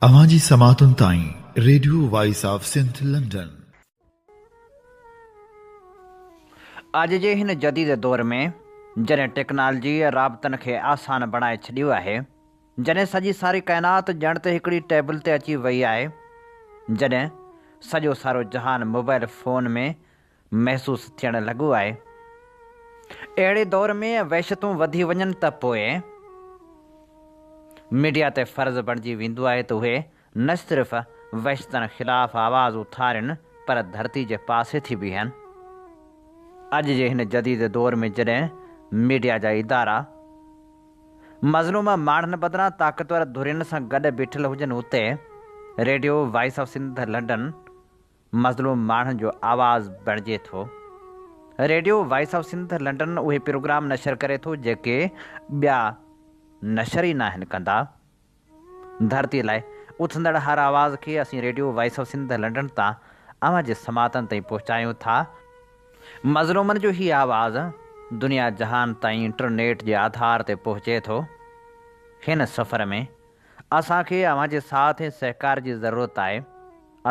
اوهان جي سماعتن تائين radio voice of Sindh London. اڄ جي هن جديد دور ۾ جڏهن ٽيڪنالجيء رابطن کي آسان بڻائي ڇڏيو آهي، جڏهن سڄي ساري ڪائنات ڄڻ ته هڪڙي ٽيبل تي اچي وئي آهي، جڏهن سڄو سارو جهان موبائل فون ۾ محسوس ٿيڻ لڳو آهي. اهڙي دور ۾ وحشتون وڌي وڃن ته پوء ميڊيا تي فرض بڻجي ويندو آهي ته اهي نه صرف وحشتن خلاف آواز اٿارين پر ڌرتي جي پاسي ٿي بيهن. اڄ جي هن جديد دور ۾ جڏهن ميڊيا جا ادارا مظلوم ماڻهن بدران طاقتور ڌرين سان گڏ بيٺل هجن اتي radio voice of Sindh London مظلوم ماڻهن جو آواز بڻجي ٿو. Radio voice of Sindh London اهي پروگرام نشر ڪري ٿو جيڪي ٻيا نشر ئي ناهن ڪندا. ڌرتي لاء اٿندڙ هر آواز کي اسين radio voice of Sindh London تان اوهان جي سماعتن تائين پهچايون ٿا. مظلومن جو هي آواز دنيا جهان تائين انٽرنيٽ جي آڌار تي پهچي ٿو. هن سفر ۾ اسان کي اوهان جي ساٿ ۽ سهڪار جي ضرورت آهي.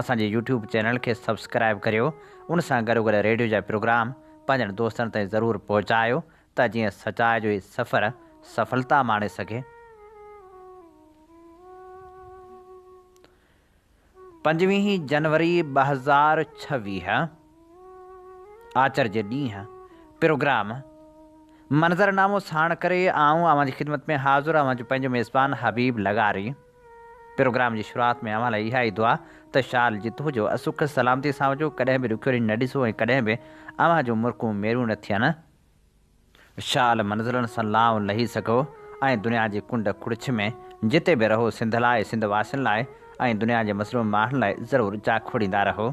اسان جي يوٽيوب چينل کي سبسڪرائيب ڪريو ان سان گڏوگڏ ريڊيو جا پروگرام پنهنجن دوستن تائين ضرور پهچايو ته جيئن سچائي جو هي سفر سڦلتا ماڻي سگهي. پنجويهين جنوري 2026 آچر جي ڏينهن پروگرام منظرنامو ساڻ ڪري آئون اوهان جي خدمت ۾ حاضر اوهان جو پنهنجو ميزبان حبيب لغاري. پروگرام جي شروعات ۾ اوهان لاء اها ئي دعا ته شال جت هجو سک سلامتي سان هجو ڪڏهن به ڏکيو ڏينهن نه ڏسو ۽ ڪڏهن به اوهان جون مرڪون ميريون نه ٿين. شال منزلن سان لانء لهي سگهو ۽ دنيا جي ڪنڊ ڪڙڇ ۾ جتي به رهو سنڌ لاء، سنڌ واسين لاء ۽ دنيا جي مظلوم ماڻهن لاء ضرور جاکوڙيندا رهو.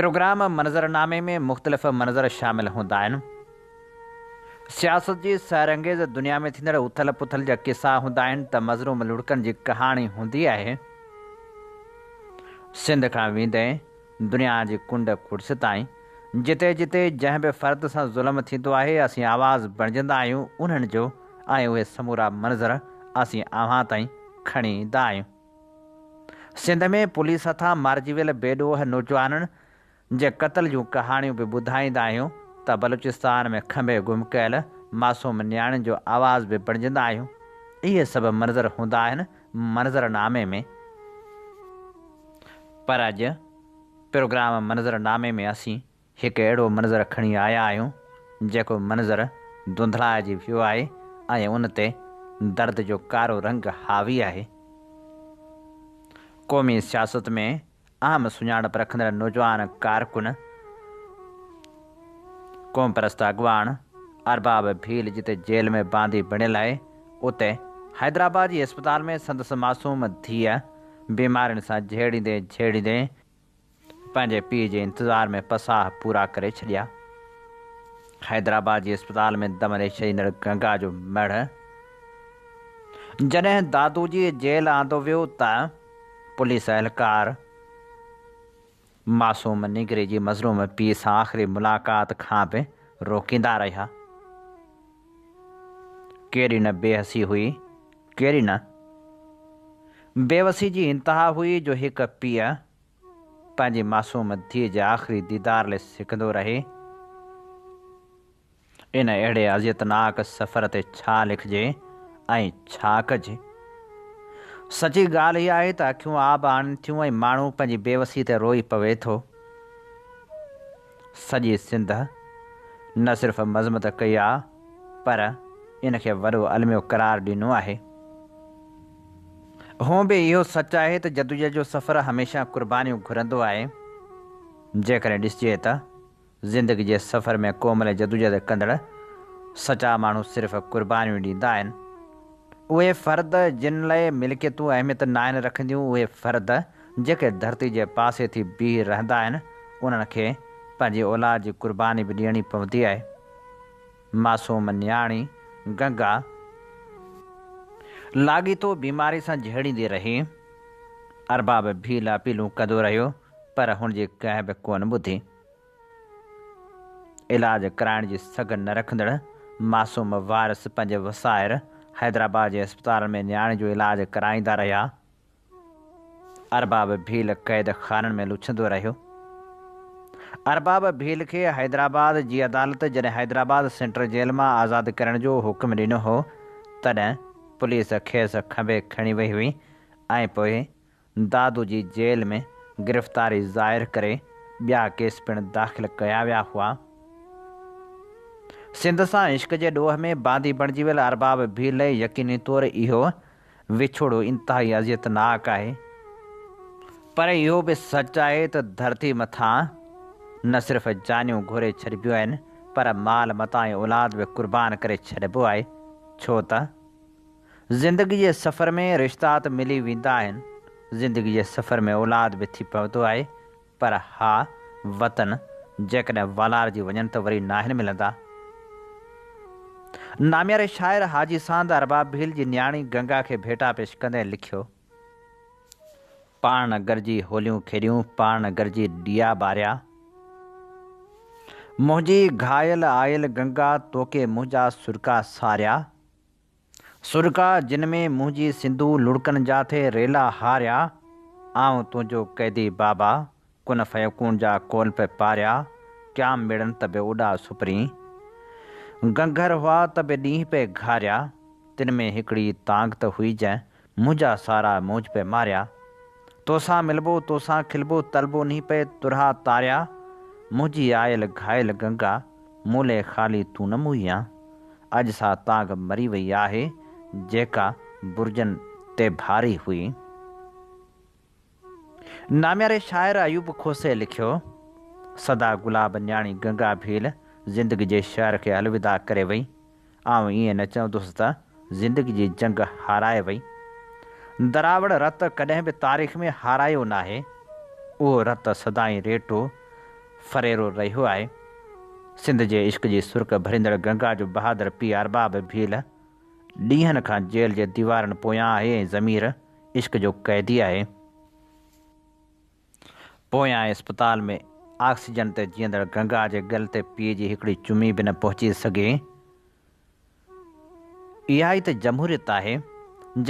پروگرام منظرنامي ۾ مختلف منظر شامل هوندا آهن. سياست جي سحرانگيز دنيا ۾ ٿيندڙ اٿل پٿل جا قصا هوندا آهن ته مظلوم لڙڪن جي ڪهاڻي هوندي آهي. سنڌ کان ويندي دنيا جي ڪنڊ ڪڙڇ تائين جتي جتي جنهن به فرد سان ظلم ٿيندو آهي اسين آواز بڻجندا آهيون انهن جو ۽ اهي سمورا منظر اسين اوهان تائين کڻي ايندا آهيون. سنڌ ۾ پوليس هٿان مارجي ويل بيڏوهه نوجوانن جي قتل جون ڪهاڻيون به ٻڌائيندا آهيون ته بلوچستان ۾ کنڀي گم ڪيل معصوم نياڻين جو آواز به بڻجندا آهيون. اهي سڀ منظر هوندا آهن منظرنامي ۾. پر اڄ پروگرام منظر نامي ۾ اسين هڪ اهڙو منظر کڻي آيا آهيون، جيڪو منظر ڌنڌلائجي ويو آهي ۽ ان تي درد جو ڪارو رنگ حاوي آهي. قومي سياست ۾ اهم سڃاڻپ رکندڙ نوجوان ڪارڪن، قومپرست اڳواڻ ارباب ڀيل جتي جيل ۾ باندي بڻيل آهي، اتي حيدرآباد جي اسپتال ۾ سندس معصوم ڌيء بيمارين سان جهيڙيندي جهيڙيندي پنهنجي پيء جي انتظار ۾ پساهه پورا ڪري ڇڏيا. حيدرآباد جي اسپتال ۾ دم ڏئي ڇڏيندڙ گنگا جو مڙهه جڏهن دادو جي جيل آندو ويو ته پوليس اهلڪار معصوم نينگري جي مظلوم پيء سان آخري ملاقات کان به روڪيندا رهيا. ڪيڏي نه بي حسي هئي، ڪيڏي نه بيوسي جي انتها هئي جو هڪ پيء پنهنجي معصوم ڌيء جي آخري ديدار لئه سڪندو رهي. ان اهڙي اذيتناڪ سفر تي ڇا لکجي ۽ ڇا ڪجي؟ سچي ڳالهه اها آهي ته اکيون آب آڻين ٿيون ۽ ماڻهو پنهنجي بيوسي تي روئي پوي ٿو. سڄي سنڌ نه صرف مذمت ڪئي آ پر ان کي وڏو الميو قرار ڏنو آهي. هونء به اهو سچ آهي ته جدوجهد جو سفر هميشه قربانيون گهرندو آهي. جيڪڏهن ڏسجي ته زندگي جي سفر ۾ قوم لاء جدوجهد ڪندڙ سچا ماڻهو صرف قربانيون ڏيندا آهن. اهي فرد جن لاء ملڪيتون اهميت ناهن رکنديون، اهي فرد جيڪي ڌرتي جي پاسي ٿي بيهي رهندا آهن، انهن کي پنهنجي اولاد جي قرباني به ڏيڻي پوندي آهي. معصوم نياڻي گنگا لاڳيتو بيماري سان جهيڙيندي رهي. ارباب ڀيل اپيلون ڪندو رهيو پر هن جي ڪنهن به ڪونه ٻڌي. علاج ڪرائڻ جي سگهه نه رکندڙ معصوم وارث پنهنجي وسائر حيدرآباد جي اسپتالن ۾ نياڻي جو علاج ڪرائيندا رهيا. ارباب ڀيل قيد خانن ۾ لڇندو رهيو. ارباب ڀيل کي حيدرآباد جي عدالت جڏهن حيدرآباد سينٽر جيل مان آزاد ڪرڻ جو حڪم ڏنو هو، تڏهن پوليس کيس کنڀي کڻي وئي هئي ۽ پوء دادو جي جيل ۾ گرفتاري ظاهر ڪري ٻيا ڪيس پڻ داخل ڪيا ويا هئا. سنڌ سان عشق جي ڏوهه ۾ باندي بڻجي ويل ارباب ڀيل لاء يقيني طور اهو وڇوڙو انتهائي اذيتناڪ آهي. پر اهو به سچ آهي ته ڌرتي مٿان نه صرف جانيون گهوري ڇڏبيون آهن پر مال متاع ۽ اولاد به قربان ڪري ڇڏبو آهي ڇو ته زندگي جي سفر ۾ رشتا ته ملي ويندا آهن، زندگي جي سفر ۾ اولاد به ٿي پوندو آهي، پر ها وطن جيڪڏهن والارجي وڃن ته وري ناهن ملندا. نامياري شاعر حاجي ساند ارباب ڀيل جي نياڻي گنگا کي ڀيٽا پيش ڪندي لکيو. پاڻ گڏجي هوليون کيڏيون، پاڻ گڏجي ڏيئا ٻاريا. منهنجي گهايل آيل گنگا توکي منهنجا سڏڪا ساريا. سڏڪا جن ۾ منهنجي سنڌو لڙڪن جا ٿي ريلا هاريا، آئون تنهنجو قيدي بابا، ڪن فيڪون جا ڪول پئي پاريا، قيام ميڙن ته به اڏا سپرين، گنگهر هئا ته به ڏينهن پئي گهاريا، تن ۾ هڪڙي تانگهه ته هئي جنهن منهنجا سارا مونجهه پئي ماريا، توسان ملبو توسان کلبو طلبو نينهن پئي ترها تاريا، منهنجي آيل گهايل گنگا، مون لئه خالي تون نه موئي آن. اڄ سا تانگهه مري وئي آهي، جيڪا برجن تي ڀاري هئي. نامياري شاعر ايوب کوسي لکيو، سدا گلاب نياڻي گنگا ڀيل زندگي جي شهر کي الوداع ڪري وئي. آئون ائين نه چوندس ته زندگي جي جنگ هارائي وئي. دراوڙ رت ڪڏهن به تاريخ ۾ هارايو ناهي. اهو رت سدائين ريٽو ڦريرو رهيو آهي. سنڌ جي عشق جي سرڪ ڀريندڙ گنگا جو بهادر پيء ارباب ڀيل ڏينهن کان جيل جي ديوارن پويان آهي ۽ ضمير عشق جو قيدي آهي. پويان اسپتال ۾ آڪسيجن تي جيئندڙ گنگا جي ڳل تي پيء جي هڪڙي چمي به نه پهچي سگهي. اها ئي ته جمهوريت آهي،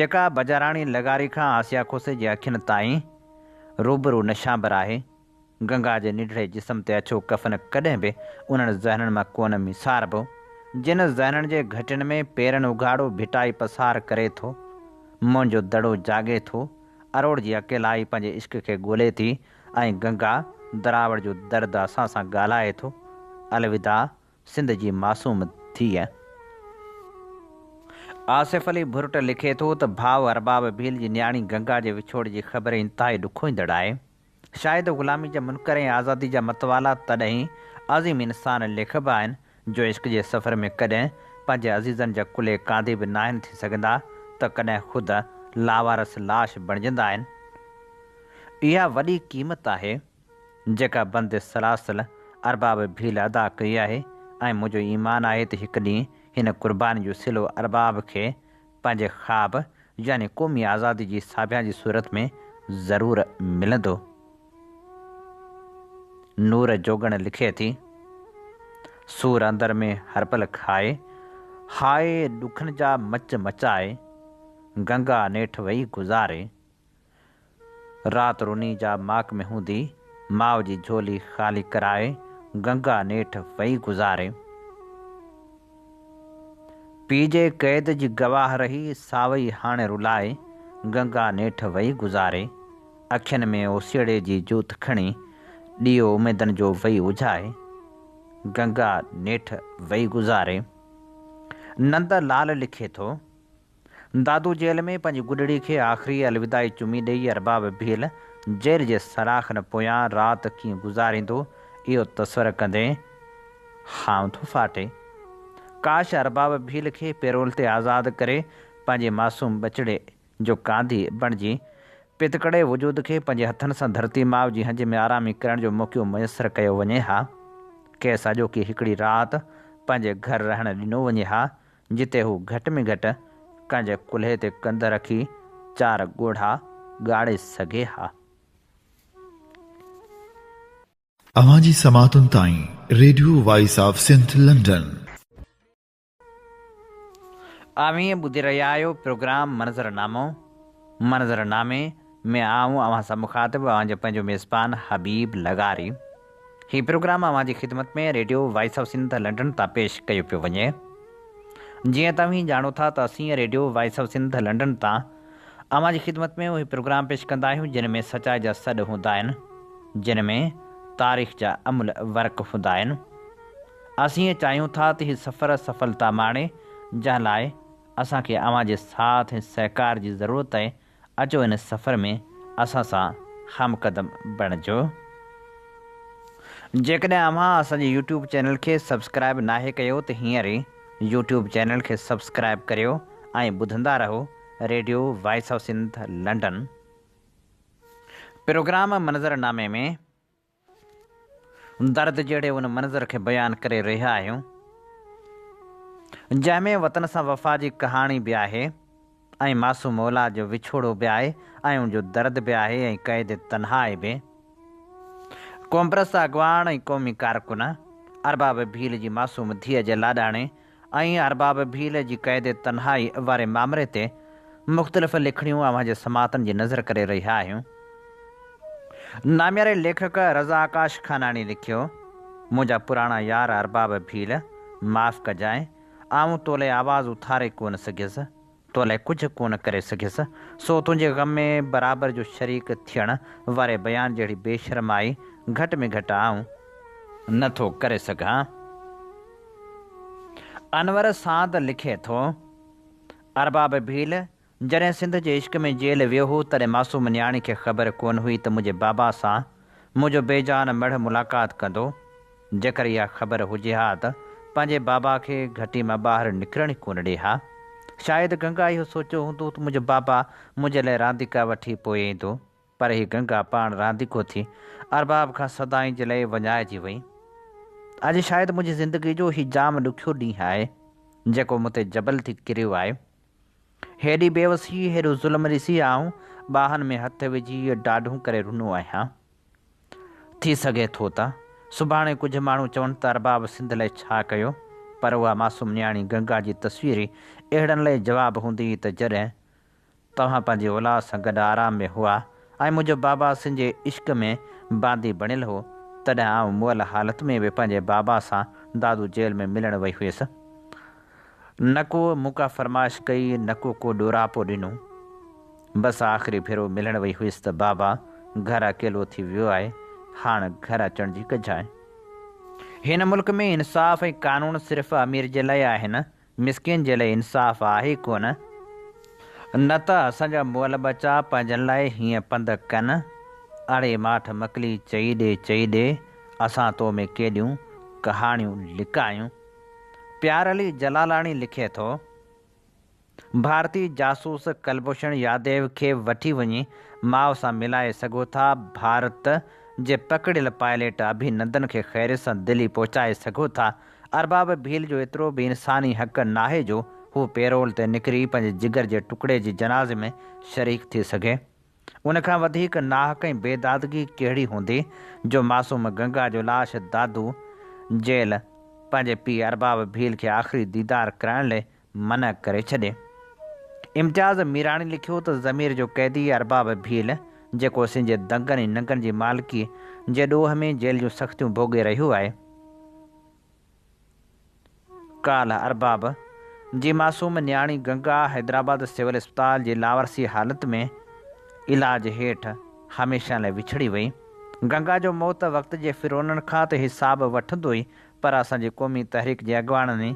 جيڪا بجاراڻي لغاري کان آسيا کوسي جي اکين تائين روبرو نشانبر آهي. گنگا جي ننڍڙي جسم تي اڇو ڪفن ڪڏهن به انهن ذهنن مان ڪونه ميساربو، جن ذهنن جي گهٽين ۾ پيرن اگهاڙو ڀٽائي پسار ڪري ٿو. منهنجو دڙو جاڳي ٿو. اروڙ جي اڪيلائي پنهنجي عشق کي ڳولي ٿي ۽ گنگا دراوڙ جو درد اسان سان ڳالهائي ٿو. الوداع سنڌ جي معصوم ڌيء. آصف علي ڀرٽ لکي ٿو ته ڀاء ارباب ڀيل جي نياڻي گنگا جي وڇوڙي جي خبر انتهائي ڏکوئيندڙ آهي. شايد غلامي جا منڪر ۽ آزادي جا متوالا تڏهن ئي عظيم انسان ليکبا آهن جو عشق جي سفر ۾ ڪڏهن پنهنجي عزيزن جا ڪلهي ڪانڌي به ناهن ٿي سگهندا ته ڪڏهن خود لاوارث لاش بڻجندا آهن. اها وڏي قيمت آهي جيڪا بند سلاسل ارباب ڀيل ادا ڪئي آهي ۽ منهنجو ايمان آهي ته هڪ ڏينهن هن قرباني جو صلو ارباب کي پنهنجي خواب يعني قومي آزادي جي ساڀيان جي صورت ۾ ضرور ملندو. نور جوڳڻ لکي ٿي. سور اندر ۾ هرپل کائي، هاء ڏکن جا مچ مچائي، گنگا نيٺ وئي گذاري. رات رني جا ماڪ ۾ هوندي، ماء جي جهولي خالي ڪرائي، گنگا نيٺ وئي گذاري. پيء جي قيد جي گواهه رهي، ساوئي هاڻي رلائي، گنگا نيٺ وئي گذاري. اکين ۾ اوسيئڙي جي جوت کڻي، ڏيئو اميدن جو وئي اجهائي، گنگا نيٺ وئي گذاري. نند لال لکي ٿو. دادو جيل ۾ پنهنجي گڏڙي کي آخري الوداعي چمي ڏيئي ارباب ڀيل جيل جي سلاخن پويان رات ڪيئن گذاريندو اهو تصور ڪندي هانء ٿو ڦاٽي. ڪاش ارباب ڀيل کي پيرول تي آزاد ڪري پنهنجي معصوم ٻچڙي جو ڪانڌي بڻجي پتڪڙي وجود کي پنهنجي هٿن سان ڌرتي ماء جي هنج ۾ آرامي ڪرڻ جو موقعو ميسر ڪيو وڃي ها. کيس اڄوڪي هڪڙي رات پنهنجي گهر رهڻ ڏنو وڃي ها جتي هو گهٽ ۾ گهٽ ڪنهن جي ڪلهي تي ڪنڌ رکي چار ڳوڙها ڳاڙي سگهي ها. اوهان جي سماعتن تائين radio voice of Sindh London. اوهين ٻڌي رهيا آهيو پروگرام منظر نامو. منظر نامي ۾ آئون اوهان سان مخاطب اوهان جو پنهنجو ميزبان حبيب لغاري. هي پروگرام اوهان جي خدمت ۾ radio voice of Sindh London تان پيش ڪيو پيو وڃي. جيئن ته اوهين ڄاڻو ٿا ته اسين radio voice of Sindh London تان اوهان جي خدمت ۾ اهي پروگرام پيش ڪندا آهيون جن ۾ سچائي جا سڏ هوندا آهن جن ۾ تاريخ جا املهه ورق هوندا آهن. اسين چاهيون ٿا ته هي سفر سڦلتا ماڻي، جنهن لاء اسان کي اوهان جي ساٿ ۽ سهڪار جي ضرورت آهي، اچو ان سفر ۾ اسان سان هم قدم بڻجو. جيڪڏهن اوهان اسان جي يوٽيوب چينل کي سبسڪرائب ناهي ڪيو ته هينئر ئي يوٽيوب چينل کي سبسڪرائب ڪريو ۽ ٻڌندا رهو radio voice of Sindh London. Programme منظر نامي ۾. درد جهڙي ان منظر کي بيان ڪري رهيا آهيون، جنهن ۾ وطن سان وفا جي ڪهاڻي به آهي ۽ معصوم اولاد جو وڇوڙو به آهي ۽ ان جو درد به آهي ۽ قيد تنهائي به. قومپرست اڳواڻ ۽ قومي ڪارڪن ارباب ڀيل جي معصوم ڌيء جي لاڏاڻي ۽ ارباب ڀيل جي قيد تنهائي واري مامري تي مختلف لکڻيون اوهان جي سماعتن جي نذر ڪري رهيا آهيون. نامياري ليکڪ رضا آڪاش خاناڻي لکيو، منهنجا پراڻا يار ارباب ڀيل، معاف ڪجانء، آئون تو لئه آواز اٿاري ڪونه سگهيس، تو لئه ڪجهه ڪونه ڪري سگهيس، سو تنهنجي غم ۾ برابر جو شريڪ ٿيڻ واري بيان جهڙي بي شرمائي گهٽ ۾ گهٽ آئون نه ٿو ڪري سگهان. انور ساند لکي ٿو، ارباب ڀيل، جڏهن سنڌ جي عشق ۾ جيل ويو هو، تڏهن معصوم نياڻي کي خبر ڪونه هئي ته منهنجي بابا سان منهنجو بي جان مڙهه ملاقات ڪندو. جيڪر اها خبر هجي ها ته پنهنجي بابا کي گهٽي مان ٻاهر نڪرڻ ئي ڪونه ڏئي ها. شايد گنگا اهو سوچيو هوندو ته منهنجو بابا منهنجي لاء رانديڪا وٺي پوء ايندو، پر هي گنگا پاڻ رانديڪو ٿي ارباب کان سدائين جي لاء وڃائجي وئي. اڄ شايد منهنجي زندگي جو هي جام ڏکيو ڏينهن آهي، جيڪو مون تي جبل ٿي ڪريو آهي. هيڏي بيوسي، هيڏو ظلم ڏسي آئون ٻانهن ۾ هٿ وجهي ڊاڍون ڪري رنو آهيان. ٿي سگهي ٿو ته سڀاڻي ڪجهه ماڻهو چون ته ارباب سنڌ لئه ڇا ڪيو، پر اها معصوم نياڻي گنگا جي تصوير ئي اهڙن لئه جواب هوندي ته جڏهن توهان پنهنجي اولاد سان گڏ آرام ۾ هئا ۽ منهنجو بابا سنڌ جي عشق ۾ باندي بڻيل هو، تڏهن آئون مئل حالت ۾ به پنهنجي بابا سان دادو جيل ۾ ملڻ وئي هيس. نه ڪو مون ڪا فرمائش ڪئي نه ڪو ڪو ڏوراپو ڏنو. بس آخري ڀيرو ملڻ وئي هيس ته بابا گهر اڪيلو ٿي ويو آهي، هاڻ گهر اچڻ جي ڪجانء. هن ملڪ ۾ انصاف ۽ قانون صرف امير جي لاء آهن، مسڪين جي لاء انصاف آهي ئي ڪونه. نه ته اسان جا مئل ٻچا پنهنجن لاء هيئن پنڌ ڪن، اڙي ماٺ مڪلي چئي ڏي چئي ڏي، اسان تو ۾ ڪيڏيون ڪهاڻيون لڪايون. پيار علي جلالاڻي لکي ٿو، ڀارتي جاسوس ڪلڀوشڻ ياديو کي وٺي وڃي ماء سان ملائي سگهو ٿا، ڀارت جي پڪڙيل پائليٽ اڀي نندن کي خيريت سان دلي پهچائي سگهو ٿا، ارباب ڀيل جو ايترو به انساني حق ناهي جو هو پيرول تي نڪري پنهنجي جگر جي ٽڪڙي جي جنازي ۾ شريڪ ٿي سگهي. ان کان وڌيڪ ناحق ۽ بي دادگي ڪهڙي هوندي جو معصوم گنگا جو لاش دادو جيل پنهنجي پيء ارباب ڀيل کي آخري ديدار ڪرائڻ لئه منع ڪري ڇڏي. امتياز ميراڻي لکيو ته ضمير جو قيدي ارباب ڀيل جيڪو سنڌ جي دنگن ۽ ننگن جي مالڪي جي ڏوهه ۾ جيل جون سختيون ڀوڳي رهيو آهي، ڪالهه ارباب جي معصوم نياڻي گنگا حيدرآباد سول اسپتال جي لاوارثي حالت ۾ علاج هيٺ هميشه لاء وڇڙي وئي. گنگا جو موت وقت جي فرعونن کان ته حساب وٺندو ئي پر اسان جي قومي تحريڪ جي اڳواڻن ۽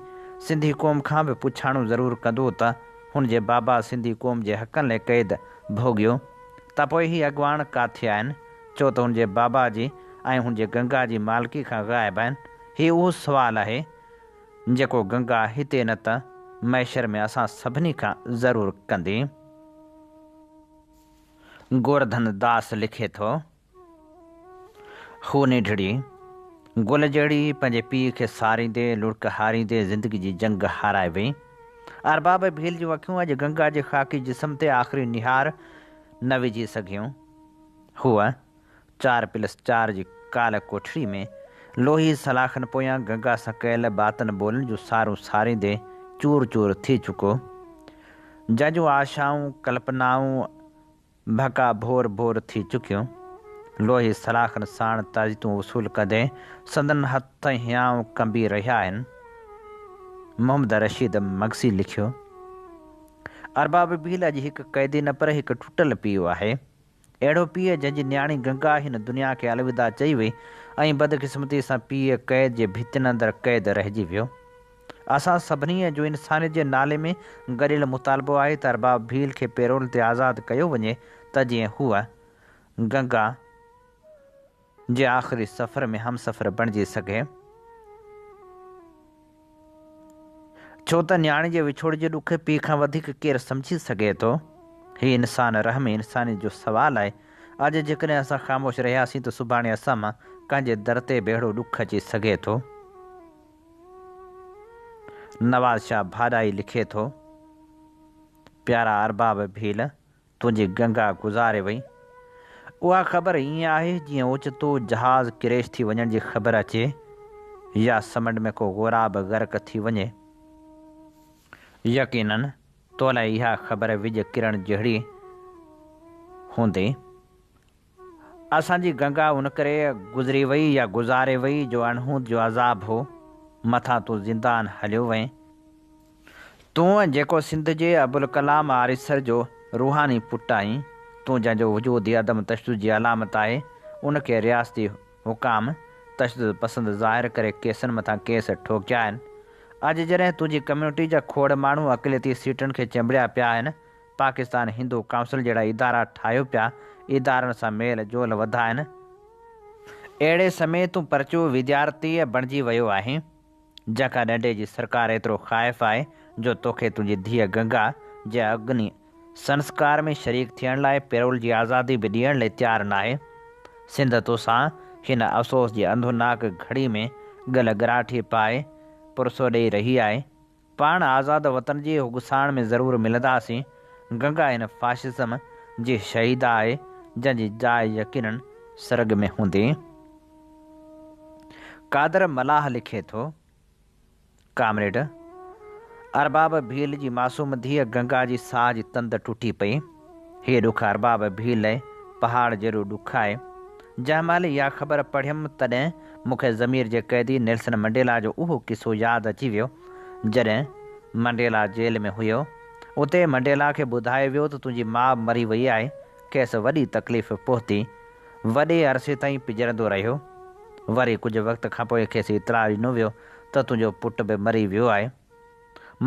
سنڌي قوم کان به پڇاڻو ضرور ڪندو ته هن جي بابا سنڌي قوم جي حقن لاء قيد ڀوڳيو ته پوء هي اڳواڻ ڪاٿي آهن ڇو ته هن جي بابا جي ۽ هن جي گنگا جي مالڪي کان غائب آهن. هي اهو سوال آهي، جيڪو گنگا هتي نه ته محشر ۾ اسان سڀني کان ضرور ڪندي. گورڌن داس لکي ٿو، هوء ننڍڙي، گل جهڙي پنهنجي پيء کي ساريندي، لڙڪ هاريندي زندگي جي جنگ هارائي وئي. ارباب ڀيل جون اکيون اڄ گنگا جي خاڪي جسم تي آخري نهار نه وجهي سگهيون. هوء 4+4 جي ڪال ڪوٺڙي ۾ لوهي سلاخن پويان گنگا سان ڪيل ٻاتن ٻولن جون سارون ساريندي چور چور ٿي چڪو. جنهن جون آشائون، ڪلپنائون ڀڪا ڀور ڀور ٿي چڪيون. لوهي سلاخن ساڻ تعزيتون وصول ڪندي سندن هٿ ۽ هيانء ڪنبي رهيا آهن. محمد رشيد مگسي لکيو، ارباب ڀيل اڄ هڪ قيدي نه پر هڪ ٽٽل پيء آهي. اهڙو پيء جنهن جي نياڻي گنگا هن دنيا کي الوداع چئي وئي ۽ بدقسمتي سان پيء قيد جي ڀتين اندر قيد رهجي ويو. اسان سڀني جو انسانيت جي نالي ۾ گڏيل مطالبو آهي ته ارباب ڀيل کي پيرول تي آزاد ڪيو وڃي ته جيئن هوء گنگا جي آخري سفر ۾ همسفر بڻجي سگهي. ڇو ته نياڻي جي وڇوڙي جو ڏک پيء کان وڌيڪ ڪير سمجهي سگهي ٿو. هي انسان رحم ۽ انسانيت جو سوال آهي. اڄ جيڪڏهن اسان خاموش رهياسين ته سڀاڻي اسان مان ڪنهن جي در تي به اهڙو ڏک اچي سگهي ٿو. نواز شاهه ڀاڏائي لکي ٿو، پيارا ارباب ڀيل، تنهنجي گنگا گذاري وئي. اها خبر ائين آهي جيئن اوچتو جهاز ڪريش ٿي وڃڻ جي خبر اچي يا سمنڊ ۾ ڪو غوراب غرق ٿي وڃي. يقينن تو لاء اها خبر وڄ ڪرڻ جهڙي هوندي. اسان جي گنگا ان ڪري گذري وئي يا گذاري وئي جو اڻهوند جو عذاب هو، مٿان تون زندان هليو وئين. تون جيڪو سنڌ جي ابوالڪلام آريسر جو روحاني پٽ آهين، تون جنهن جو وجود ئي عدم تشدد جي علامت آهي، ان کي رياستي حڪام تشدد پسند ظاهر ڪري ڪيسن مٿان ڪيس ٺوڪيا آهن. اڄ جڏهن تنهنجي ڪميونٽي جا کوڙ ماڻهو اقليتي سيٽن کي چنبڙيا پيا آهن، پاڪستان هندو ڪائونسل جهڙا ادارا ٺاهيو پيا ادارن سان ميل جول وڌائن. اهڙي سمي تون پرچو وديارتي بڻجي ويو آهين، جنهن کان ڏنڊي جي سرڪار ايترو خائف آهي جو توکي تنهنجي ڌيء گنگا جي اگني سنسڪار ۾ شريڪ ٿيڻ لاء پيرول جي آزادي به ڏيڻ لئي تيار ناهي. سنڌ توسان هن افسوس جي انڌوناڪ گهڙي ۾ ڳل ڳراٺي پائي پرسو ڏيئي رهي آهي. پاڻ آزاد وطن جي حڳساڻ ۾ ضرور ملنداسين. گنگا هن فاشزم جي شهيد آهي، جنهن جي جاء يقينن سرڳ ۾ هوندي. قادر ملاح لکي ٿو، ڪامريڊ ارباب ڀيل جي معصوم ڌيء گنگا جي ساهه جي تند ٽٽي پئي. هي ڏک ارباب ڀيل لاء پهاڙ جيڏو ڏک آهي. جنهن مهل اها خبر پڙهيم تڏهن مون کي ضمير جي قيدي نيلسن منڊيلا جو اهو قصو ياد اچي ويو جڏهن منڊيلا جيل ۾ هيو. اتي منڊيلا کي ٻڌايو ويو ته تنهنجي ماء مري وئي آهي. کيس وڏي تڪليف پهتي. وڏي عرصي تائين پڄرندو رهيو. وري ڪجهه وقت کانپوء کيس اطلاع ڏنو ويو ته تنهنجو پٽ به مري ويو آهي.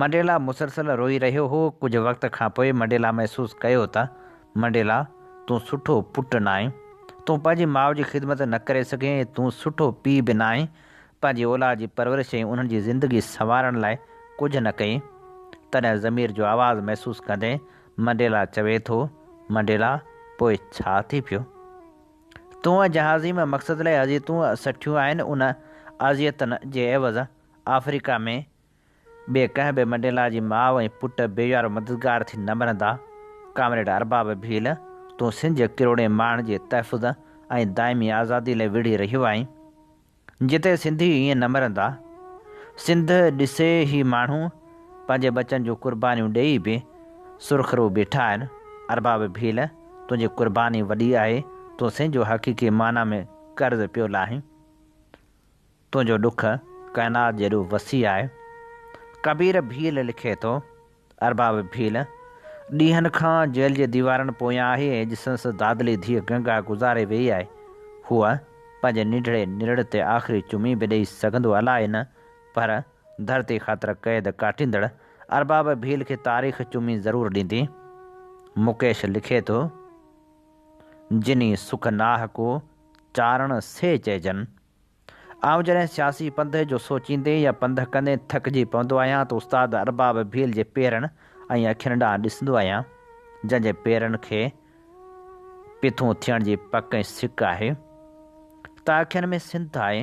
منڊيلا مسلسل روئي رهيو هو. ڪجهه وقت کان پوء منڊيلا محسوس ڪيو ته، منڊيلا، تون سٺو پٽ ناهين. تون پنهنجي ماء جي خدمت نه ڪري سگهين ۽ تون سٺو پيء به ناهين. پنهنجي اولاد جي پرورش ۽ انهن جي زندگي سنوارڻ لاء ڪجهه نه ڪيئي. تڏهن ضمير جو آواز محسوس ڪندي منڊيلا چوي ٿو، منڊيلا، پوء ڇا ٿي پيو؟ تون جنهن عظيم مقصد لاء اذيتون سٺيون آهن، ان اذيتن جي عيوض آفريڪا ۾ ٻئي ڪنهن به منڊيلا جي ماء ۽ پٽ بي يار و مددگار ٿي نه مرندا. ڪامريڊ ارباب ڀيل، تون سنڌ جي ڪروڙين ماڻهن جي تحفظ ۽ دائمي آزادي لئه وڙهي رهيو آهين. جتي سنڌي ائين نه مرندا. سنڌ ڏسي هي ماڻهو پنهنجي ٻچن جون قربانيون ڏيئي به سرخرو بيٺا آهن. ارباب ڀيل، تنهنجي قرباني وڏي آهي، تون سنڌ جو حقيقي معنيٰ ۾ قرض پيو لاهين. تنهنجو ڏک ڪائنات جيڏو وسيع آهي. ڪبير ڀيل لکي ٿو، ارباب ڀيل ڏينهن کان جيل جي ديوارن پويان آهي ۽ اڄ سندس دادلي ڌيء گنگا گذاري ويئي آهي. هوء پنهنجي ننڍڙي نرڙ تي آخري چمي به ڏئي سگهندو الائي نه پر ڌرتي خاطر قيد ڪاٽيندڙ ارباب ڀيل کي تاريخ چمي ضرور ڏيندي. مڪيش لکي ٿو. جني سک ناهه ڪو، چارڻ سي چئجن. آئون جڏهن سياسي پنڌ جو سوچيندي يا پنڌ ڪندي ٿڪجي پوندو آهيان ته استاد ارباب ڀيل جي پيرن ۽ اکين ڏانهن ڏسندو آهيان، جنهن جي پيرن کي پٿون ٿيڻ جي پڪ ۽ سڪ آهي ته اکين ۾ سنڌ آهي،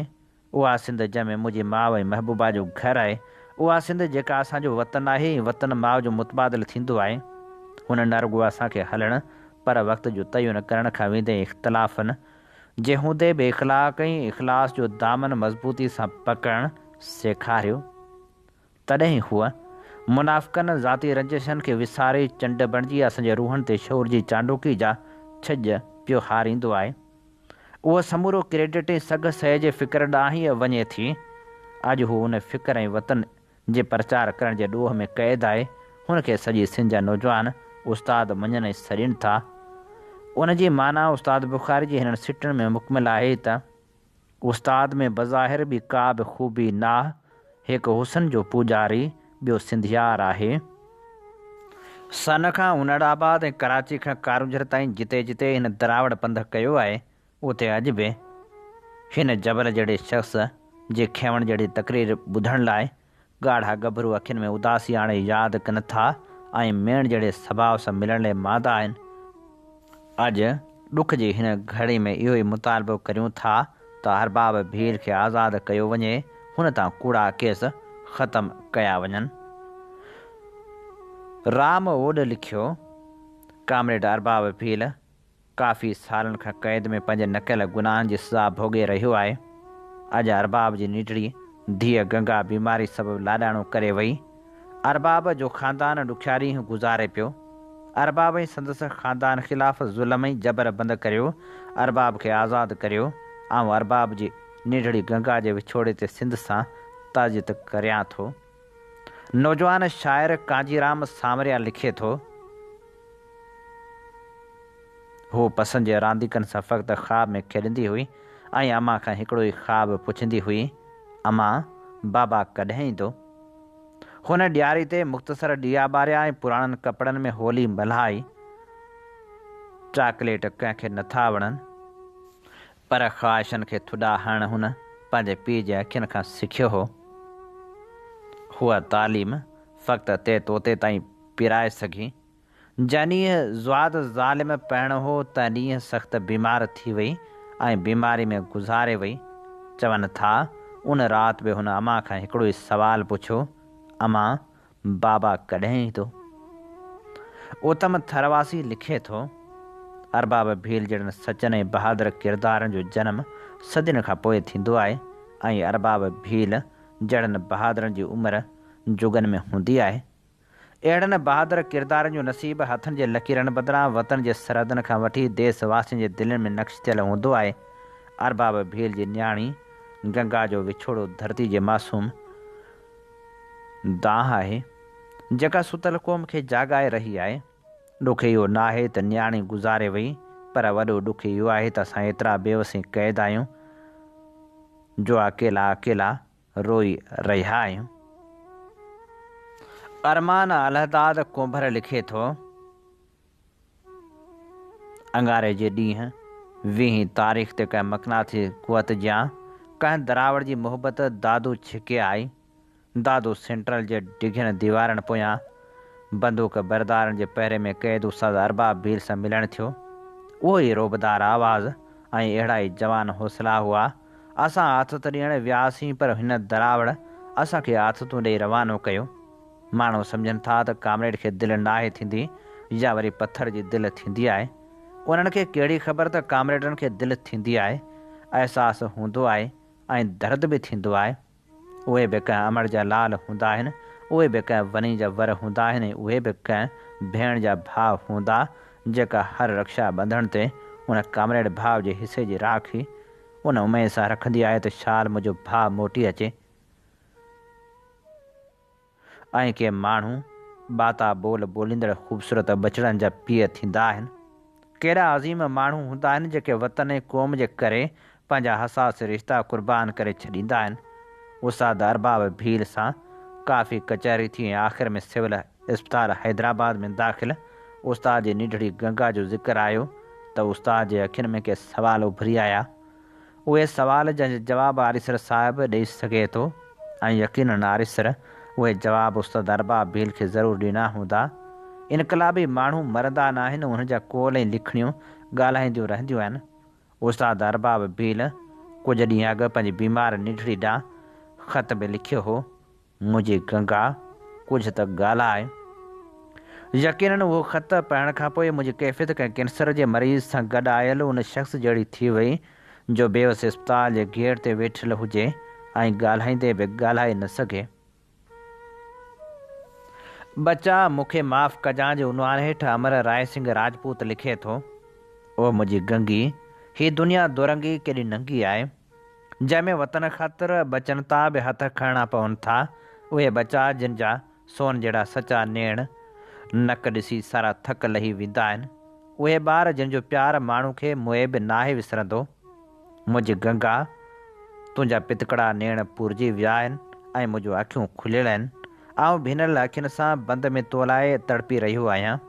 اها سنڌ جنهن ۾ منهنجي ماء ۽ محبوبا جو گهر آهي، اها سنڌ جيڪا اسان جو وطن آهي ۽ وطن ماء جو متبادل ٿيندو آهي. هن نه رڳو اسان کي هلڻ پر وقت جو تعين ڪرڻ کان ويندي اختلافن جي هوندي به اخلاق ۽ اخلاص جو دامن مضبوطي سان پڪڙڻ سيکاريو. تڏهن هوء منافقن ذاتي رنجشن کي وساري چنڊ بڻجي اسان جي روحن تي شعور جي چانڊوڪي جا ڇڄ پيو هاريندو آهي. اهو سمورو ڪريڊٽ ۽ سگهه سهي جي فڪر ڏانهن ئي وڃي ٿي. اڄ هو ان فڪر ۽ وطن جي پرچار ڪرڻ جي ڏوهه ۾ قيد آهي. هن کي سڄي سنڌ جا نوجوان استاد مڃن ۽ سڏين ٿا. ان جي معنيٰ استاد بخاري جي هنن سٽن ۾ مڪمل آهي ته. استاد ۾ بظاهر ٻي ڪا به خوبي ناهه، هڪ حسن جو پوڄاري، ٻيو سنڌيار آهي. سن کان انڙ آباد ۽ ڪراچي کان ڪارونجهر تائين جتي جتي هن دراوڙ پنڌ ڪيو آهي، اتي اڄ به هن جبل جهڙي شخص جي کيوڻ جهڙي تقرير ٻڌڻ لاء ڳاڙها ڳڀرو اکين ۾ اداسي آڻي ياد ڪن ٿا ۽ ميڻ جهڙي سڀاء سان ملڻ لئي ماندا آهن. اڄ ڏک جي هن گهڙي ۾ اهو ئي مطالبو ڪريون ٿا ته ارباب ڀيل کي آزاد ڪيو وڃي، هن تان ڪوڙا ڪيس ختم ڪيا وڃن. رام اوڏ لکيو، ڪامريڊ ارباب ڀيل ڪافي سالن کان قيد ۾ پنهنجي نه ڪيل گناهن جي سزا ڀوڳي رهيو آهي. اڄ ارباب جي نيٽڙي ڌيء گنگا بيماري سبب لاڏاڻو ڪري وئي. ارباب جو خاندان ڏکيا ڏينهن گذاري پيو. ارباب ۽ سندس خاندان خلاف ظلم ۽ جبر بند ڪريو، ارباب کي آزاد ڪريو. آئون ارباب جي نيڍڙي گنگا جي وڇوڙي تي سنڌ سان تعزيت ڪريان ٿو. نوجوان شاعر ڪانجيرام سانوريا لکي ٿو. هوء پسند جي رانديڪن سان فقط خواب ۾ کيڏندي هئي ۽ امان کان هڪڙو ئي خواب پڇندي هئي، امان، بابا ڪڏهن ايندو؟ هن ڏياري تي مختصر ڏيئا ٻاريا ۽ پراڻن ڪپڙن ۾ هولي ملهائي. چاڪليٽ ڪنهن کي نٿا وڻن. پر خواهشن کي ٿڏا هڻڻ هن پنهنجي پيء جي اکين کان سکيو هو. هوء تعليم فقط تي توتي تائين پيرائي سگهي. جنهن ڏينهن زواد ظالم پهڻو هو، تنهن ڏينهن سخت بيمار ٿي وئي ۽ بيماري ۾ گذاري وئي. چون ٿا، ان رات به هن امان کان هڪڙو ئي سوال پڇيو، امان، بابا ڪڏهن ايندو؟ اتم ٿرواسي لکي ٿو، ارباب ڀيل جهڙن سچن ۽ بهادر ڪردارن جو جنم صدين کان پوء ٿيندو آهي ۽ ارباب ڀيل جهڙن بهادرن جي عمر جڳن ۾ هوندي آهي. اهڙن بهادر ڪردارن جو نصيب هٿن جي لڪيرن بدران وطن جي سرحدن کان وٺي ديس واسين جي دلين ۾ نقش ٿيل هوندو آهي. ارباب ڀيل جي نياڻي گنگا جو وڇوڙو ڌرتي جي معصوم دانهن آهي، جيڪا ستل قوم کي جاڳائي رهي آهي. ڏک اهو ناهي ته نياڻي گذاري وئي، پر وڏو ڏک اهو آهي ته اسان ايترا بيوس ۽ قيد آهيون جو اڪيلا اڪيلا روئي رهيا آهيون. ارمان الهداد ڪنڀر لکي ٿو، اڱاري جي ڏينهن ويهين تاريخ تي ڪنهن مقناطيسي قوت جيان ڪنهن دراوڙ جي محبت دادو ڇڪي آئي. دادو سينٽرل جي ڊگهين ديوارن پويان بندوق بردارن جي پهري ۾ قيد استاد ارباب ڀيل سان ملڻ ٿيو. اهو ئي رعبدار آواز ۽ اهڙا ئي جوان حوصلا هئا. اسان آٿت ڏيڻ وياسين پر هن دراوڙ اسان کي آٿتون ڏئي روانو ڪيو. ماڻهو سمجهن ٿا ته ڪامريڊ کي دل ناهي ٿيندي يا وري پٿر جي دل ٿيندي آهي. انهن کي ڪهڙي خبر ته ڪامريڊن کي دل ٿيندي آهي، احساس هوندو آهي ۽ درد به ٿيندو آهي. اهي به ڪنهن امڙ جا لال هوندا آهن، اهي به ڪنهن وني جا ور هوندا آهن ۽ اهي به ڪنهن ڀيڻ جا ڀاء هوندا جيڪا هر رڪشا ٻنڌڻ تي ان ڪامريڊ ڀاء جي حصي جي راکي ان اميد سان رکندي آهي ته شال منهنجو ڀاء موٽي اچي ۽ ڪي ماڻهو ٻاتا ٻول ٻوليندڙ خوبصورت ٻچڙن جا پيء ٿيندا آهن. ڪيڏا عظيم ماڻهو هوندا آهن جيڪي وطن ۽ قوم جي ڪري پنهنجا حساس رشتا قربان ڪري ڇڏيندا آهن. استاد ارباب ڀيل سان ڪافي ڪچهري ٿي ۽ آخر ۾ سول اسپتال حيدرآباد ۾ داخل استاد جي ننڍڙي گنگا جو ذڪر آيو ته استاد جي اکين ۾ ڪي سوال اڀري آيا. اهي سوال جنهن جا جواب آريسر صاحب ڏئي سگهي ٿو ۽ يقينن آريسر اهي جواب استاد ارباب ڀيل کي ضرور ڏنا هوندا. انقلابي ماڻهو مرندا ناهن انهن جا قول ۽ لکڻيون ڳالهائينديون رهنديون آهن. استاد ارباب ڀيل ڪجهه ڏينهن اڳ پنهنجي بيمار ننڍڙي ڏانهن خط به لکيو هو. منهنجي گنگا، ڪجهه ته ڳالهاء. يقينن اهو خط پڙهڻ کان پوء منهنجي ڪيفيت ڪنهن ڪينسر جي مريض سان گڏ آيل ان شخص جهڙي ٿي وئي جو بيوس اسپتال جي گيٽ تي ويٺل هجي ۽ ڳالهائيندي به ڳالهائي نه سگهي. ٻچا مون کي معاف ڪجان جي عنوان هيٺ امر راء سنگهه راجپوت لکي ٿو، او منهنجي گنگي، هي دنيا دورنگي ڪيڏي ننگي آهي، جنهن ۾ وطن خاطر ٻچن تان به هٿ کڻڻا پون ٿا، اهي ٻچا جن جا سون جهڙا سچا نيڻ، نڪ ڏسي سارا ٿڪ لهي ويندا آهن، اهي ٻار جن جو پيار ماڻهو کي موئي به ناهي وسرندو. منهنجي گنگا، تنهنجا پتڪڙا نيڻ پورجي ويا آهن ۽ منهنجون اکيون کليل آهن. آئون ڀنل اکين سان بند ۾ تو لاء تڙپي رهيو آهيان.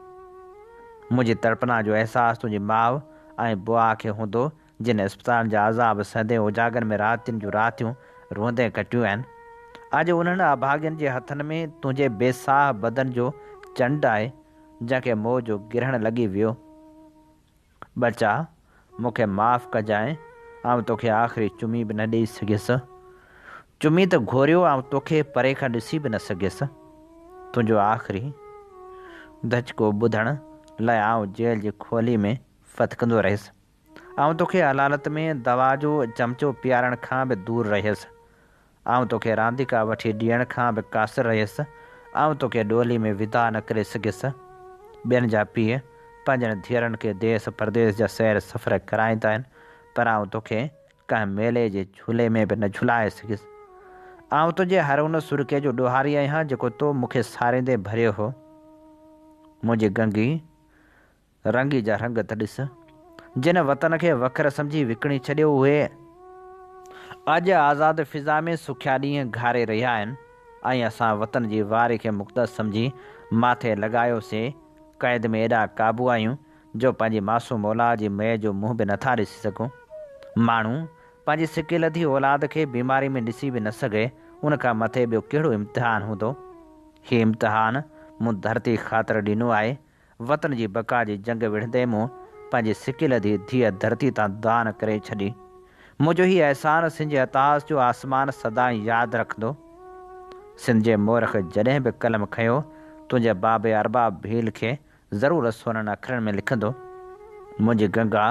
منهنجي تڙپنا جو احساس تنهنجي ماء ۽ بوا کي هوندو، جن اسپتالن جا عذاب سهندي اوجاڳن ۾ راتين جون راتيون روئندي ڪٽيون آهن. اڄ انهن اڀاڳين جي هٿن ۾ تنهنجي بي ساهه بدن جو چنڊ آهي، جنهن کي موت جو گرهڻ لڳي ويو. ٻچا، مون کي معاف ڪجانء، آئون توکي آخري چمي به نه ڏيئي سگهيس. چمي ته گهوريو، آئون توکي پري کان ڏسي به نه سگهيس. تنهنجو آخري ڌچڪو ٻڌڻ لاء آئون جيل جي کولي ۾ ڦٿڪندو رهيس. آئون توکي علالت ۾ دوا جو چمچو پيارڻ کان به دور رهيس. آئون توکي رانديڪا وٺي ڏيڻ کان به قاصر رهيس، آئون توکي ڏولي ۾ وداع نه ڪري سگهيس. ٻين جا پيء پنهنجن ڌيئرن کي ديس پرديس جا سير سفر ڪرائيندا آهن، پر آئون توکي ڪنهن ميلي جي جهولي ۾ به نه جهولائي سگهيس. آئون تنهنجي هر ان سڏڪي جو ڏوهاري آهيان، جيڪو تو مون کي ساريندي ڀريو هو. منهنجي گنگي! رنگي جا رنگ ته ڏس. جن وطن کي وکر سمجهي وڪڻي ڇڏيو اهي اڄ آزاد فضا ۾ سکيا ڏينهن گهاري رهيا آهن ۽ اسان وطن جي واري کي مقدس سمجهي ماٿي لڳايو سي قيد ۾ ايڏا قابو آهيون جو پنهنجي معصوم اولاد جي مئي جو منهن به نٿا ڏسي سگهون. ماڻهو پنهنجي سڪي لڌي اولاد کي بيماري ۾ ڏسي به نه سگهي ان کان مٿي ٻيو ڪهڙو امتحان هوندو. هي امتحان مون ڌرتي خاطر ڏنو آهي وطن جي بقا جي جنگ وڙهندي مون پنهنجي سڪيلڌي ڌيء ڌرتي تان دان ڪري ڇڏي. منهنجو هي احسان سنڌ جي اتهاس جو آسمان سدائين ياد رکندو. سنڌ جي مورخ جڏهن به قلم کنيو، تنهنجي بابي ارباب ڀيل کي ضرور سونن اکرن ۾ لکندو. منهنجي گنگا،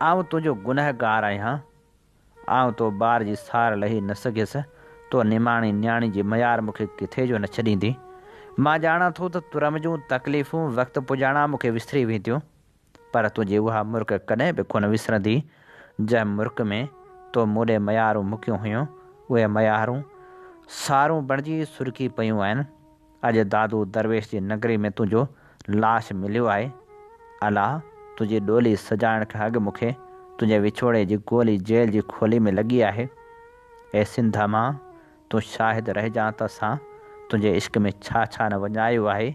آئون تنهنجو گنهگار آهيان. آئون تو ٻار جي سار لهي نه سگهيس، تو نماڻي نياڻي جي ميار مون کي ڪٿي جو نه ڇڏيندي. مان ڄاڻان ٿو ته ترم جون تڪليفون وقت پڄاڻان مون کي وسري وينديون، پر تنهنجي اها مرڪ ڪڏهن به ڪونه وسرندي، جنهن مرڪ ۾ تو مون ڏي ميارون مڪيون هيون، اهي ميارون سارون بڻجي سرڪي پيون آهن. اڄ دادو درويش جي نگري ۾ تنهنجو لاش مليو آهي. الا! تنهنجي ڏولي سجائڻ کان اڳ مون کي تنهنجي وڇوڙي جي گولي جيل جي کولي ۾ لڳي آهي. اي سنڌ امان! تون شاهد رهجان ته اسان تنهنجي عشق ۾ ڇا ڇا نه وڃايو آهي،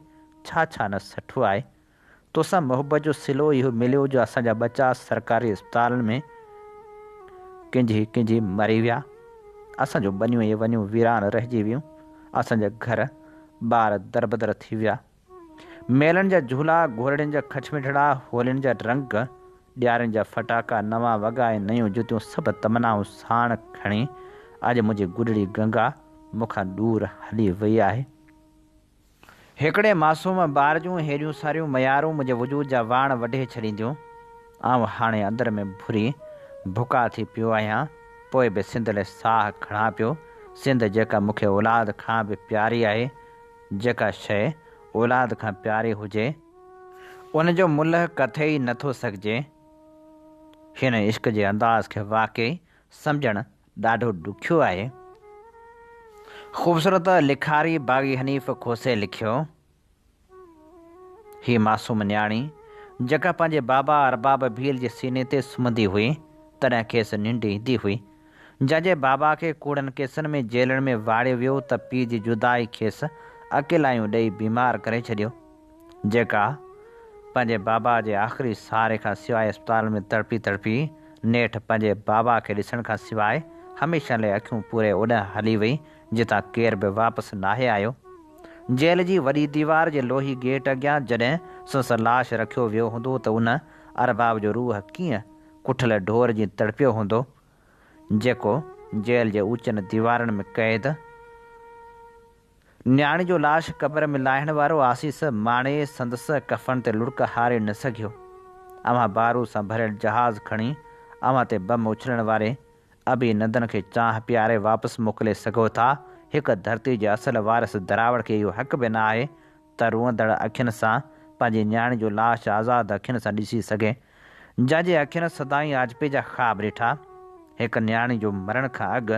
ڇا ڇا نه سٺو آهي. توسان محبت جو صلو اهو مليو جو اسان جا ٻچا سرڪاري اسپتالن ۾ ڪنجهي ڪنجهي مري ويا. اسان جون ٻنيون ۽ ونيون ويران رهجي ويون. اسان جا گهر ٻار دربدر ٿي ويا. ميلن جا جهولا، گهورڙين جا کٽمٺڙا، هولين جا رنگ، ڏيارين جا ڦٽاڪا، نوان وڳا ۽ نيون جتيون سڀ تمنائون ساڻ کڻي اڄ منهنجي گڏڙي گنگا مون کان ڏور هلي وئي آهي. هڪڙي معصوم ٻار جون هيڏيون ساريون ميارون منهنجي وجود جا واڻ وڍي ڇڏينديون. آئون هاڻي اندر ۾ ڀري ڀڪا ٿي پيو آهيان، پوء به سنڌ لئه ساهه کڻان پيو. سنڌ جيڪا مون کي اولاد کان به پياري آهي، جيڪا شيء اولاد کان پياري هجي، ان جو ملهه ڪٿي ئي نه ٿو سگهجي. هن عشق جي انداز کي واقعي سمجهڻ ڏاڍو ڏکيو آهي. خوبصورت لکاري باغي حنيف کوسي لکيو، هي معصوم نياڻي جيڪا پنهنجي بابا ارباب ڀيل جي سيني تي سمهندي هئي تڏهن کيس ننڊ ايندي هئي. جنهن جي بابا کي ڪوڙن ڪيسن ۾ جيلن ۾ واڙيو ويو ته پيء جي جدائي کيس اڪيلايون ڏئي بيمار ڪري ڇڏيو. جيڪا پنهنجي بابا جي آخري سهاري کان سواء اسپتال ۾ تڙپي تڙپي نيٺ پنهنجي بابا کي ڏسڻ کان سواء هميشه لئه اکيون پوري اوڏانهن هلي وئي جتان ڪير به واپس ناهي آيو. جيل جي وڏي ديوار جي لوهي گيٽ اڳيان جڏهن سندس لاش رکيو ويو هوندو ته ان ارباب جو روح ڪيئن ڪٺل ڍور جيئن تڙپيو هوندو جيڪو جيل جي اوچن ديوارن ۾ قيد نياڻي جو لاش قبر ۾ لاهڻ وارو آسيس ماڻي سندس ڪفن تي لڙڪ هاري نه سگهيو. اوهان بارود سان ڀريل جهاز کڻي اوهان تي بم اڇلڻ واري ابي نندن کي چانهه پياري واپس موڪلي سگهو ٿا. هڪ ڌرتي جي اصل وارث دراوڙ کي اهو حق به نه آهي ته روئندڙ اکين سان پنهنجي نياڻي جو لاش آزاد اکين سان ڏسي سگهي، جنهن جي اکين سدائين آجپي جا خواب ڏٺا. هڪ نياڻي جو مرڻ کان اڳ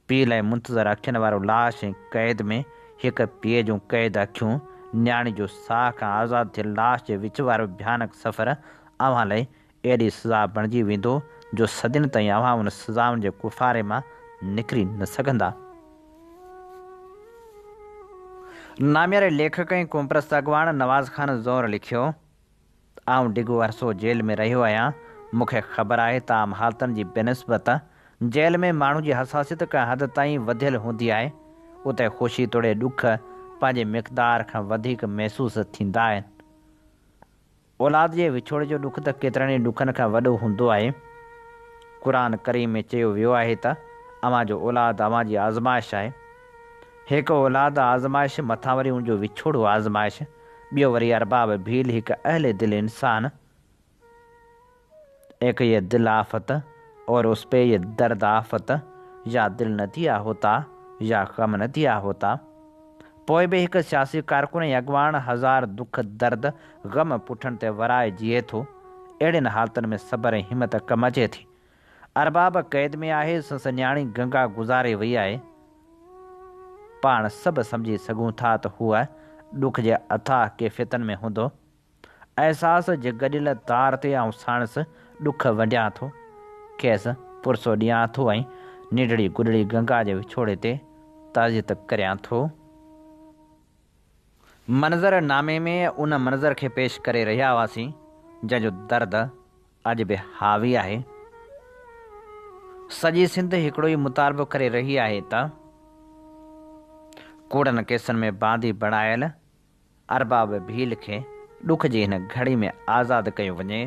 پيء لاء منتظر اکين وارو لاش ۽ قيد ۾ هڪ پيء جون قيد اکيون، نياڻي جو ساهه کان آزاد ٿيل لاش جي وچ وارو ڀيانڪ سفر اوهان لاء اهڙي سزا بڻجي ويندو جو صدين تائين اوهان ان سزائن جي ڪفاري مان نڪري نه سگهندا. نامياري ليکڪ ۽ قومپرست اڳواڻ نواز خان زئور لکيو ته آئون ڊگهو عرصو جيل ۾ رهيو آهيان، مون کي خبر آهي ته عام حالتن جي بنسبت جيل ۾ ماڻهو جي حساسيت ڪنهن حد تائين وڌيل هوندي آهي، اتي خوشي توڙي ڏک پنهنجي مقدار کان وڌيڪ محسوس ٿيندا آهن. اولاد جي وڇوڙي جو ڏک ته ڪيترن ئي ڏکن کان وڏو هوندو آهي. قرآن ڪريم ۾ چيو ويو آهي ته اوهان جو اولاد اوهان جي آزمائش آهي. هڪ اولاد آزمائش مٿان وري ان جو وڇوڙو آزمائش، ٻيو وري ارباب ڀيل هڪ اهل دل انسان، ايڪ يه دل آفت اور اس پي يه درد آفت يا دل نه ديا هوتا يا غم نه ديا هوتا. پوء به هڪ سياسي ڪارڪن ۽ اڳواڻ هزار دک درد غم پٺن تي ورائي جيئي ٿو. اهڙين حالتن ۾ صبر ۽ همت ڪم اچي ٿي. ارباب قيد ۾ آهي، سندس نياڻي گنگا گذاري وئي آهي. پاڻ سڀ سمجهي سگهون ٿا ته هوء ڏک جي اٿاهه ڪيفيتن ۾ هوندو. احساس جي گڏيل تار تي آئون ساڻس ڏک ونڊيان ٿو، کيس پرسو ڏيان ٿو ۽ ننڍڙي گڏڙي گنگا جي وڇوڙي تي تعزيت ڪريان ٿو. منظر نامي ۾ ان منظر کي پيش ڪري رهيا هئاسين، جنهن جو درد اڄ به حاوي آهي. سڄي سنڌ هڪڙو ئي مطالبو ڪري رهي آهي ته ڪوڙن ڪيسن ۾ باندي بڻايل ارباب ڀيل کي ڏک جي هن گهڙي ۾ آزاد ڪيو وڃي.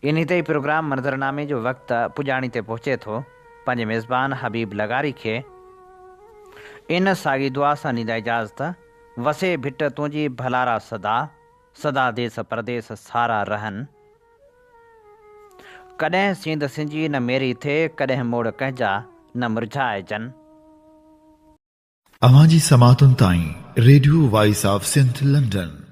انهي تي ئي پروگرام منظرنامي جو وقت پڄاڻي تي پهچي ٿو. پنهنجي ميزبان حبيب لغاري کي ان ساڳي دعا سان ڏيندا اجازت، وسي ڀٽ تنهنجي ڀلارا سدا، سدا ديس پرديس سارا رهن. ڪڏهن سينڌ سنجي نه ميري ٿئي، ڪڏهن موڙ ڪنهن جا نه مرجهائجن. اوهان جي سماعتن تائين radio voice of Sindh London.